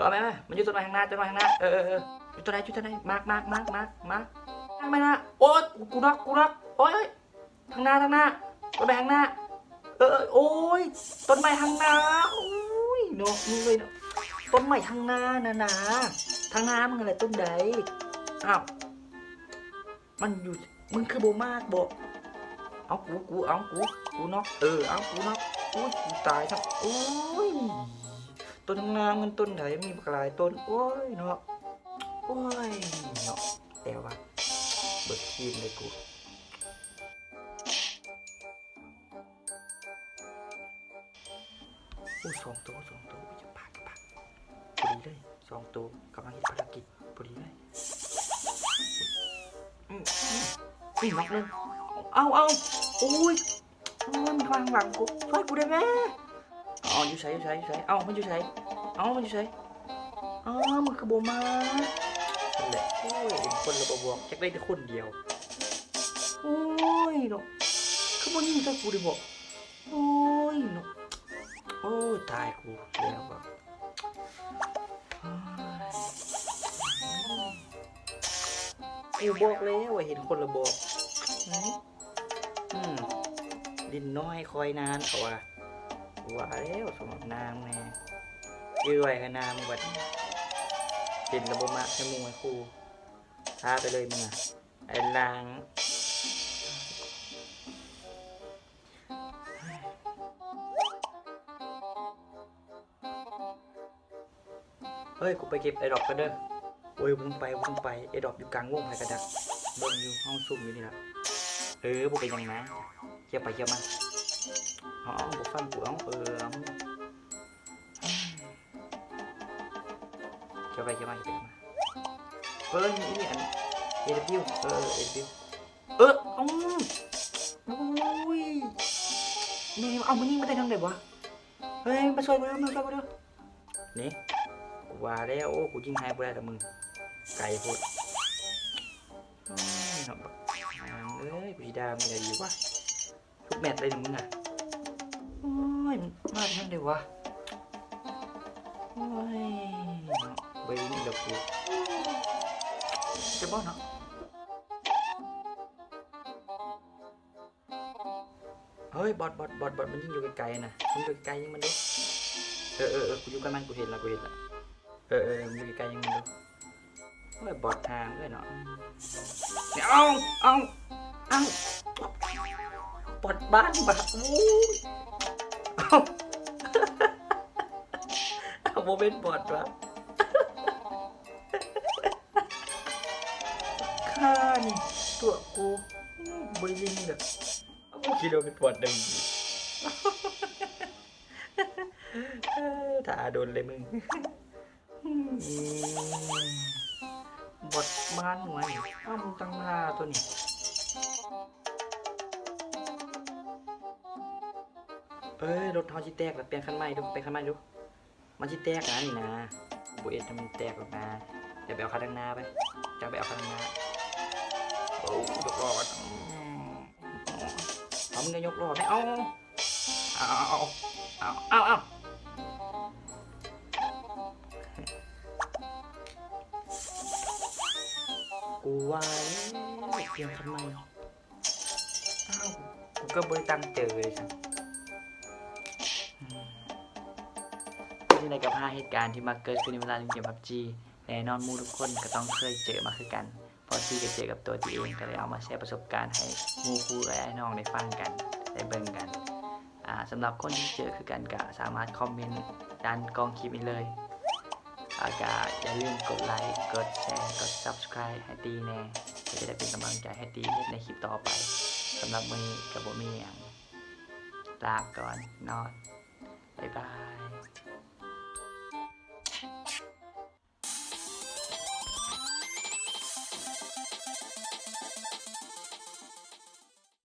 ຕໍ່ໄປ ມາ ມັນຢູ່ຕົ້ນໄມ້ທາງໜ້າ ຕົ້ນໄມ້ທາງໜ້າ ເອີ ເອີ ເອີ ຢູ່ຕົ້ນໃດ ຢູ່ຕົ້ນໃດ ມາກ ມາກ ມາກ ມາກ ມາກ ທາງໜ້າ ໂອ້ຍ ກູ ກູນັອກ ກູນັອກ ໂອ້ຍ ທາງໜ້າ ທາງໜ້າ ຕົ້ນໄມ້ທາງໜ້າ ເອີ ເອີ ໂອ້ຍ ຕົ້ນໄມ້ທາງໜ້າ ໂອ້ຍ ເນາະ ມຶງເອີຍເນາະ ຕົ້ນໄມ້ທາງໜ້ານະນາ ທາງໜ້າມຶງຫັ້ນແຫຼະ ຕົ້ນໃດ ອ້າວ ມັນຢູ່ ມຶງຄືບໍ່ມາກບໍ? ເອົາ ກູ ກູ ເອົາ ກູ ກູນັອກ ເອີ ເອົາ ກູນັອກ ໂອ້ຍ ກູຕາຍຊະ ໂອ້ຍ ຕົ້ນທາງໜ້າມັນຕົ້ນໃດ ມີບັກຫຼາຍຕົ້ນ ໂອ້ຍ ເນາະ ໂອ້ຍ ເນາະ ແຕ່ວ່າເບິດທີມເລີຍກູ. ໂອ້ ສອງໂຕ ສອງໂຕ ຢ່າປາກ ຢ່າປາກ ພໍດີເລີຍ ສອງໂຕ ກຳລັງເຮັດພາລະກິດ ພໍດີເລີຍ ອືມ ອືມ ນີ້ນັອກໜຶ່ງ ເອົາ ເອົາ ໂອ້ຍ ໂອ້ຍ ມັນທາງຫຼັງກູ ຊ່ວຍກູໄດ້ແມ້ ເອົາ ຢູ່ໃສ ຢູ່ໃສ ຢູ່ໃສ ເອົາ ມັນຢູ່ໃສ ເອົາ ມັນຢູ່ໃສ ອ້າວ ມັນຄືບໍ່ມາ ນັ້ນແຫຼະ ໂອ້ຍ ເຫັນຄົນແລ້ວບໍ່ບອກ ຢາກໄດ້ແຕ່ຄົນດຽວ ໂອ້ຍ ເນາະ ຄືບໍ່ຍິງໃສ່ກູໄດ້ບໍ? ໂອ້ຍເນາະ ໂອ້ຍ ຕາຍກູແລ້ວວ່າ ກູບອກແລ້ວວ່າເຫັນຄົນລະບອກ ອືມ ຫຼິ້ນນ້ອຍຄອຍນານ ເຂົາວ່າ ວ່າແລ້ວ ສຳລັບນາງແນ່ ຈື່ໄວ້ໃຫ້ນາງບັດນີ້ ເຫັນລະບໍ່ມັກໃຫ້ໝູ່ໃຫ້ຄູ່ ພາໄປເລີຍມຶງນະ ໄອ້ລ່າງ. ເຮີ້ຍ ກູໄປເກັບແອດຣອບກ່ອນເດີ ໂອ້ຍ ບໍ່ຕ້ອງໄປ ບໍ່ຕ້ອງໄປ ແອດຣອບຢູ່ກາງວົງ ໃຜກະດັກ ເບິ່ງຢູ່ ເຮົາຊຸ່ມຢູ່ນີ້ລະ ເອີ ບໍ່ເປັນຫຍັງນາ ເຂົ້າໄປເຂົ້າມາ ເອົາ ເອົາ ບໍ່ຟັງກູ ເອົາ ເອີ ເອົາ ເຂົ້າໄປ ເຂົ້າມາ ເຂົ້າໄປ ເຂົ້າມາ ເອີ ນີ້ ນີ້ ອັນ ເອດັບເບິນຢູ ເອີ ເອດັບເບິນຢູ ເອີ ເອົ້າ ໂອ້ຍ ແມ່ ເອົາ ມັນຍິງມາແຕ່ທາງໃດວະ? ເຮີ້ຍ ມາຊ່ວຍກູເດີ ມາຊ່ວຍກູເດີ ນີ້ ກູວ່າແລ້ວ ໂອ້ ກູຍິງໃຫ້ບໍ່ໄດ້ດອກມຶງ ໄກໂພດ ໂອ້ຍ ເນາະ ບັກຫາງເອີຍ ກູຊິດ່າມຶງໄດ້ຢູ່ວະ ທຸກແມັດເລີຍນະມຶງນະ ໂອ້ຍ ມາແຕ່ທາງໃດວະ ໂອ້ຍ ເນາະ ເບິ່ງນີ້ແລ້ວກູ ຈະບໍ່ເນາະ ເຮີ້ຍ ບອດ ບອດ ບອດ ບອດ ມັນຍິງຢູ່ໄກໆນະ ຍິງຢູ່ໄກໆ ຍິງມັນດູ ເອີ ເອີ ເອີ ກູຢູ່ໃກ້ມັນ ກູເຫັນລະ ກູເຫັນລະ ເອີ ເອີ ເອີ ມັນຢູ່ໃກ້ໆ ຍິງມັນດູ ໂອ້ຍ ບອດຫາງເອີຍເນາະ ເອົາ ເອົາ ເອົາ ບອດບ້ານບາດ ໂອ້ຍ ເອົາ ເອົາ ບໍ່ແມ່ນບອດວະ ຂ້ານີ້ຕົວະກູ ບໍ່ໄດ້ຍິງເດີ ກູຄິດວ່າເປັນບອດເດີ ຖ້າດົນເລີຍມຶງ ບອດບ້ານຫວຍ ອ້ຳຕັ້ງທ່າຕົວນີ້ ເອີຍ ລົດເຮົາຊິແຕກລະ ປ່ຽນຄັນໃໝ່ດູ ປ່ຽນຄັນໃໝ່ດູ. ມັນຊິແຕກນະນີ້ນະ ບໍ່ເຮັດໃຫ້ມັນແຕກດອກນາ ຈະໄປເອົາຄັນທາງໜ້າໄປ ຈະໄປເອົາຄັນທາງໜ້າ ໂອ້ ຍົກລໍ້ກ່ອນ ອືມ ເອົາ ມຶງກໍຍົກລໍ້ແມ້ ເອົາ ເອົາ ເອົາ ເອົາ ເອົາ ເອົາ ເອົາ ກູວ່າແລ້ວ ປ່ຽນຄັນໃໝ່. ອ້າວ ກູກໍບໍ່ໄດ້ຕັ້ງໃຈເລີຍຊັ້ນ ອືມ ເປັນຈັ່ງໃດກັບຫ້າເຫດການທີ່ມັກເກີດຂຶ້ນໃນເວລາຫຼິ້ນເກມ PUBG? ແນ່ນອນໝູ່ທຸກຄົນກໍຕ້ອງເຄີຍເຈີມາຄືກັນ ພໍຈີກໍເຈີກັບຕົວຈີເອງ ກໍເລີຍເອົາມາແຊປະສົບການໃຫ້ໝູ່ຄູ່ເອື້ອຍອ້າຍນ້ອງໄດ້ຟັງກັນ ໄດ້ເບິ່ງກັນ ອ່າ ສຳລັບຄົນທີ່ເຈີຄືກັນກໍສາມາດຄອມເມັນດ້ານກ່ອງຄລິບນີ້ເລີຍ. ແລ້ວກະຢ່າລືມກົດໄລ, ກົດແຊ, ກົດ Subscribe ໃຫ້ຕີແດ່ ເພື່ອຈະໄດ້ເປັນກຳລັງໃຈໃຫ້ຕີເຮັດໃນຄລິບຕໍ່ໄປ. ສຳລັບມື້ນີ້ກະບໍ່ມີຫຍັງ, ລາກ່ອນ, ນອນ, ບາຍບາຍ.